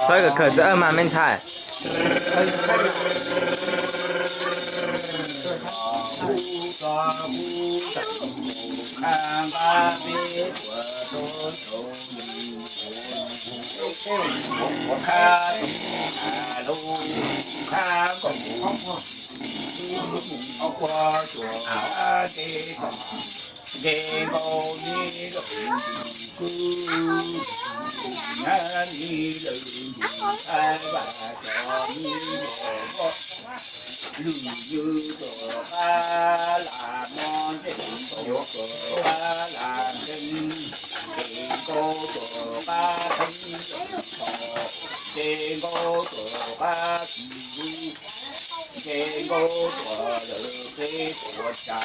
Saib kawm khawm txawm awj mas me ntxhais. Nce nkaus me lawm tus kwj, nab me lawm tus thaib, vaj tso me lawm voj, lwm ywg tuam qab lam mob, nce nkaus tuam qab lam nkeeg, nce nkaus tuam qab theeb lawm tso, nce nkaus tuam qab tsis lub, nce nkaus tuam lawm qeb puas tsa,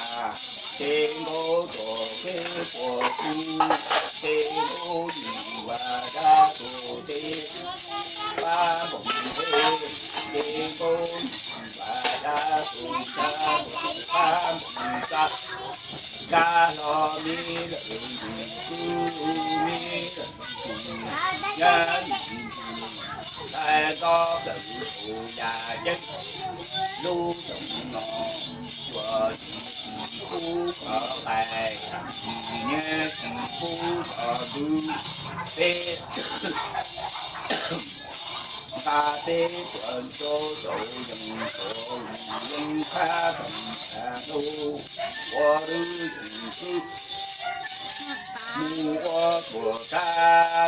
nce nkaus tuam qeb puas kub, nce nkaus yim vaj dab tuam teb, pab npoos teb, nce nkaus yim vaj dab tuam tsa, pab npoos tsa, tsa hlo me lawm tus kwj, me lawm tus nyab, tais nto plaws saum yaj ceeb, lub xyoo no tsuas tsis kub kov qais, tsis nyiaj tsis kub kov ntwv, peb nqa peb tuam ntsuab saum yees saum yees khab toom tas ntuj, ua lub yees xwb. Mus ua tuam tsa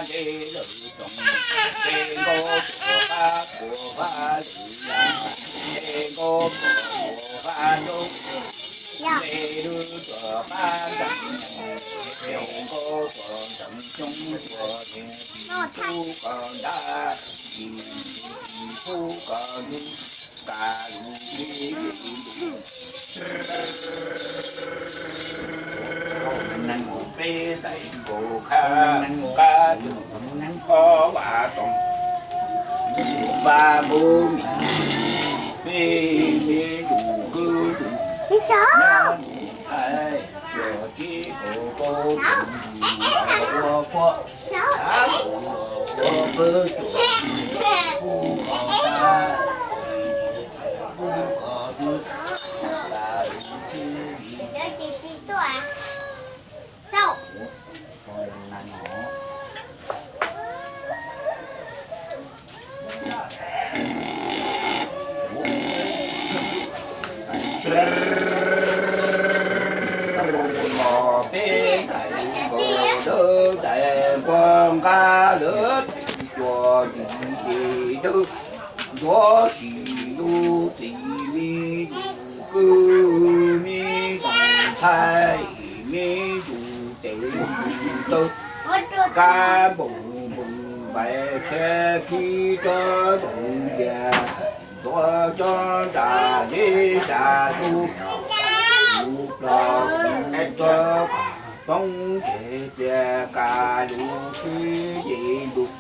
nce lawm toom, nce nkaus tuam qab tuam vaj lwm yam, nce nkaus tuam tuam vaj nroog, nce lub tuam qab ncees, nce nkaus tuam ncees xyoob tuam ncees, tsis pub koj ntab, tsis pub koj ntub, ka lus tib ntus. Peb tais nkaus khab qab, ob vaj toom, vaj npub mis, peb me tus kwj tus nyab, mus hais yog tib kaum rau tus mus los ua phuab, ua phuab tuam, pub koj tab, pub koj ntub, ka lus tib ntus. Peb tais nkaus dawb tais nquag nqab lawm, tuam tis dawb, ntsuav sis lub txim me tus kwj, me tus ntxhais, me tus tes tus taw, kab npoo npoo npaim tshiab khib tsob zoov yas, ntxuav tsob nra zeb nra lug, kuv plo kuv tuag poob ntseg cia ka lus sib nce ntus.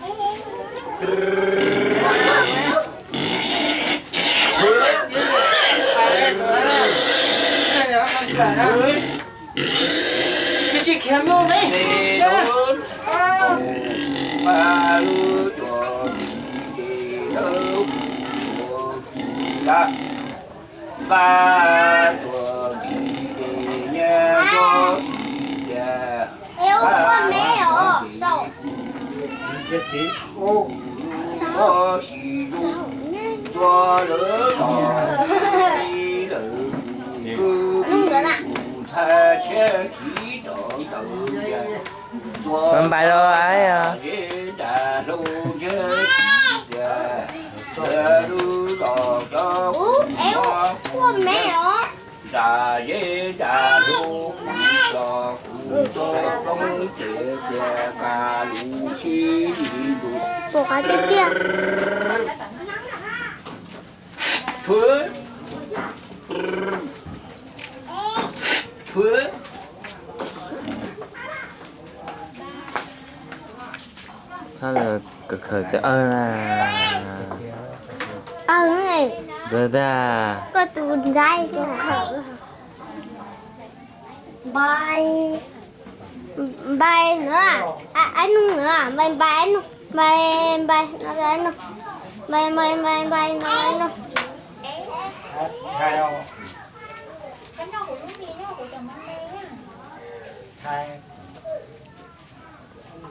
Npaj tuaj ntim ces nyiaj txob sis cia, npaj tuaj ntim txob sis zus, txua lawv los ib lawv tus kwj tus ntxhais tshiab chiv rau ntawd cia. Npaj los, nra zeb nra lug, kuv tuag poob ces cia ka lus sib nce ntus. Khaws txiv awg na. Ntawd ntag. Koj tus ntxhais. Npaj. Npai no, ai nug no, npai npai ai nug, npai npai no ai nug, npai npai npai npai no ai nug.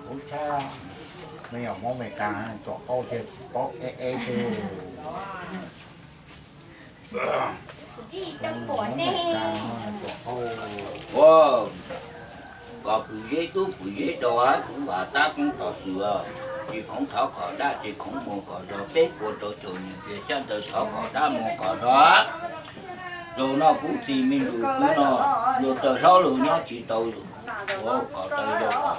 Ub, tshab, me nyuam Hmoob Amelikas tuam qauj ces paub eb eb xwb. Ua, kom kuv zeb tub kuv zeb dau, kuv vam tab koob tom xwm, tsis khoov thov kom dab tsis khoov muag kom zog, peb puas rau caum niam txiv xyab ntawv thov kom dab muag kom zog. Zaum no kuv txiv me ntsuj kuv no, luag taws hlob luag nyob tsis tau, ua kom taws zoo, kom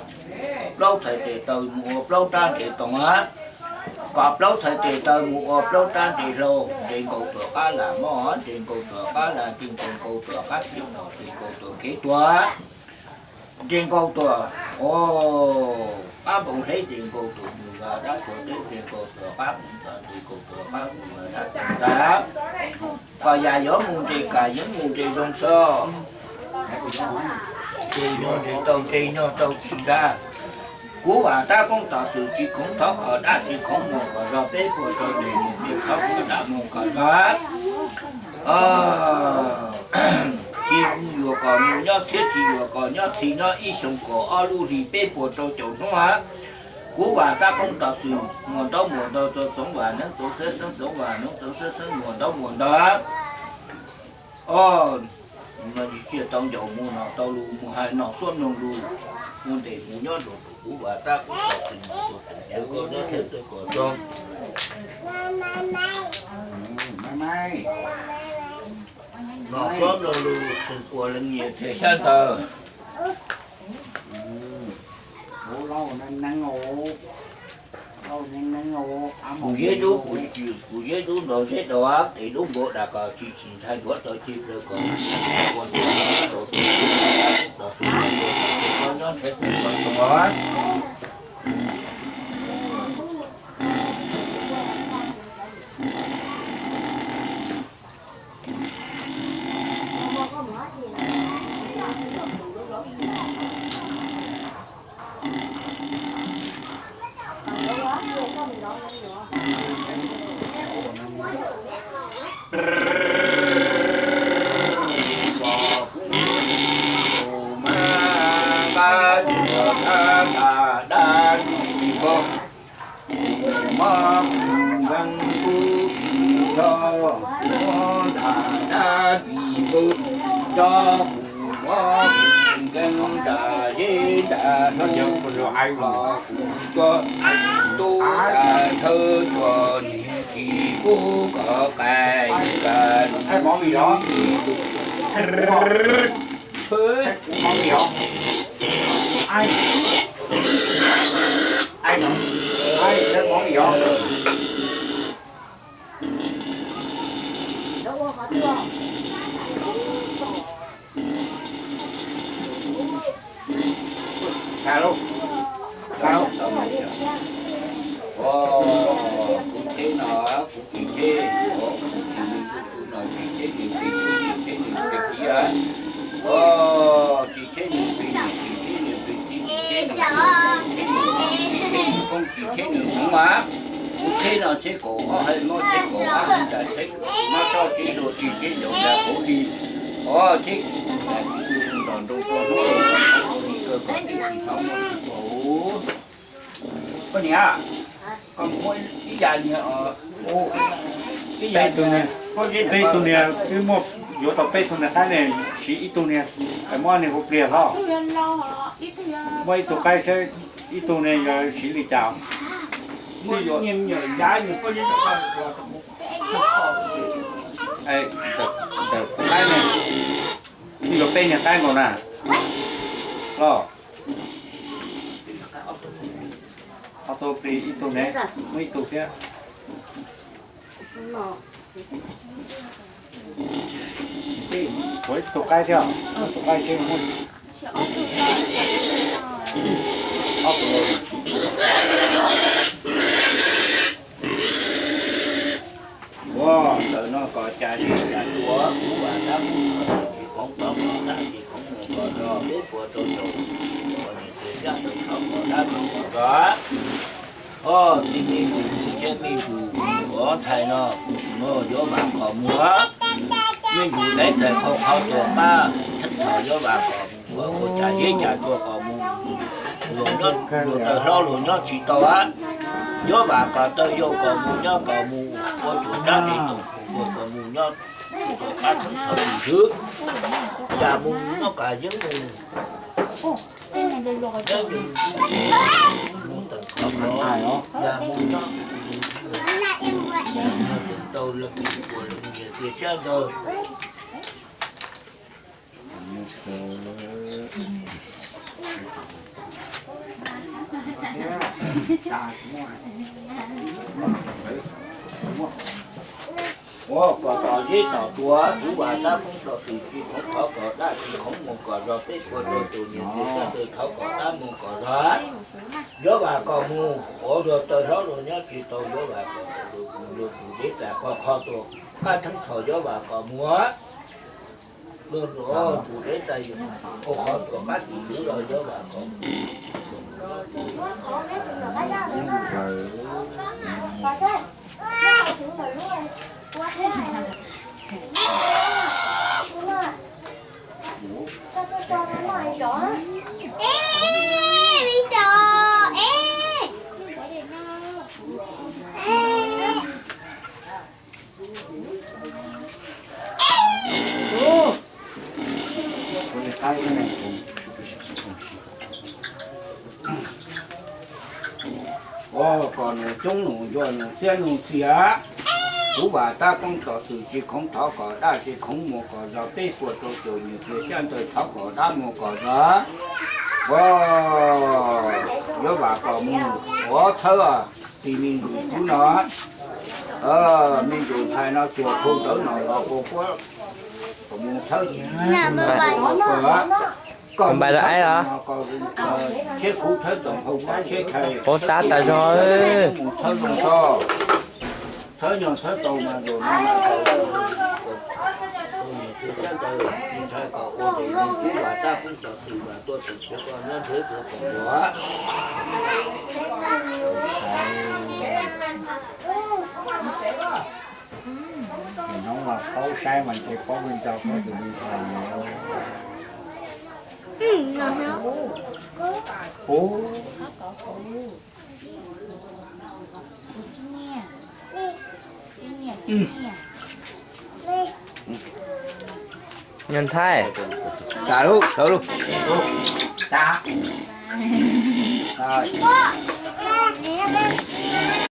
plaub txhais tes taw mus ua plaub rab nres toom a, kom plaub txhais tes taw mus ua plaub rab nres hlau, nres nkaus tuam qab lam moj, nres nkaus tuam qab lam ti, nres nkaus tuam qab txiv no, nres nkaus tuam kev tuag, nres nkaus tuam, o, qab npoo hleb, nres nkaus tuam mus yos dab tsuas teb, nres nkaus tuam qab mus ntxas, nres nkaus tuam qab mus yos dab tsuas ntag. Kom yam yuav mus nres kam yuav mus nres zoo tso, nres nyog nres tau nres nyog tau tsis ntag. Kuv vam tab koob tom xwm tsis khoov thov kom dab tsis khoov muag kom zog, peb puas rau caum niam txiv thov kom dab muag kom zog. Tsis yuam kom mus nyob txhiab, tsis yuam kom nyob txhis, nyob ib xyoos kom ob lub hlis, peb puas rau caum hnub a. Kuv vam tab koob tom xwm muas ntaub muas ntog txog txoov vam neeb txoov xeeb, xeeb txoov vam neeb txoov xeeb, xeeb muas ntaub muas ntog. O, no tsis tau ncaus mus no tau lus mus hais no suab mloog lus, mus ntes mus nyob rau kuv vam tab koob tom xwm mus rau tus tswv kom nyob txhiab txwv kom zoo. No suab mloog lus xwm kuas leej niam txiv xyab ntawv. Kuv zeb dub, kuv zeb dub nrog zeb dau, tes dub npua dam kom tsis tsis ntshai duav tau ci plaws kom ua tus nyob rau tus nyob nyob nyob nyob nyob nyob nyob nyob nyob nyob nyob nyob. Mob kuv nkeeg kuv tsis nrog, muab nram dab tsis npw, nrog kuv mob kuv nkeeg nram zeb nram hlo, kuv tub nram tshawb tsuas niag tsis pub kom qais, nram lub Kuv tsheb no, kuv tsis tsheb, kuv tsis tsheb, kuv tsis tsheb nws pes, kuv tsis tsheb nws pes txiv, tsis tsheb nws pes niam, tsis tsheb nws pes txiv, tsis tsheb nws pes tub, tsis tsheb nws pes, tsis tsheb nws poob, tsis tsheb nws hmoov mas. Kuv tsheb no tsheb kaum ob hais mob, tsheb kaum ob hais ntsa, tsheb mob roj tsheb luag, tsis tsheb ncaus nra hauv li. Os, tsheb tsis ntos nroo rau hnub li kawg kom tib tsis hnov muaj tsis kaus. Koj niam, koj muab ib yam niag, ib yam niag, peb tug niag twb muaj yuav tau peb tug niag qaib ne, siv ib tug niag, muab niag hu pliag hlo. Muab ib tug qaib saib ib tug niag yuav siv li cas. Ntawm qaib ne, twb yuav peb niag qaib nkaus na. Los, ob tug plig ib tug ne, muaj ib tug thiab. Ua ib tug qaib thiab, ib tug qaib seb muaj. Ua ntawm no kom cas zis cas tsuas, kuv vam tab kuv tsis khoov tov kom dab tsis khoov mus kom zog, peb puas rau caum, kom Os, txiv me ntsis thiab me ntsis ntxhais no, yuav vam kom mus. Me ntsis dai tais qhau qhov tuam paj theeb txhos yuav vam kom mus, ua cas zeb cas tsua kom mus, luag nyob luag taw hlob luag nyob tsis tau. Yuav vam kom taw yau kom mus nyob kom mus, ua tsuas rab tes toom luag kom mus nyob, kom paj theeb txhos tus xwb. Yam mus nyob kom yeeb mus, yeeb mus, mus tawm qhov, yam mus nyob, tau los ua niam tias siab ntawd. Ua kom tom zeb tom tsua, kuv vam tab poob tom xwm tsis khoov, thov kom dab tsis khoov mus kom zog, peb puas rau tus niam txiv xyab ntawv, thov kom dab mus kom zog. Yuav vam kom mus, ua luag taw hlob luag nyob tsis tau, yuav vam kom luag tus deb tas qhov qhov tuam paj theeb txhos yuav vam kom mus. Luag luag tus deb tas yus, ua qhov tuam paj tim yus los yuav vam kom mus. Ua kom nus coob nus ncua nus txiab nus txias, kuv vam tab poob tom xwm tsis khoov, thov kom dab tsis khoov mus kom zog, peb puas rau tus niam txiv xyab ntawv, thov kom dab mus kom zog. Ua yuav vam kom mus, ua txhawb txiv me ntsis kub no, me ntsis ntxhais no tsuas khu ntawd no los ua kuab kom mus txhawb kom npais rau aib os. Siab khuv txhawb tom hau kom siab khais, ua tab tas zog, mus txhawb zoo tso, txhawb nyog txhawb tau mas zaum no mas tau, tus niam txiv xyab ntawv ntshai kom ua tus mus kub vam tab poob tom xwm vam tuaj tus txiv ko nyob nrhiav tus kom ua. Hnub no paub saib mas ntshe paub me ntsis paub tus me ntsis. Ub, nyuag ntxhais, tas lub sawv lub, tas.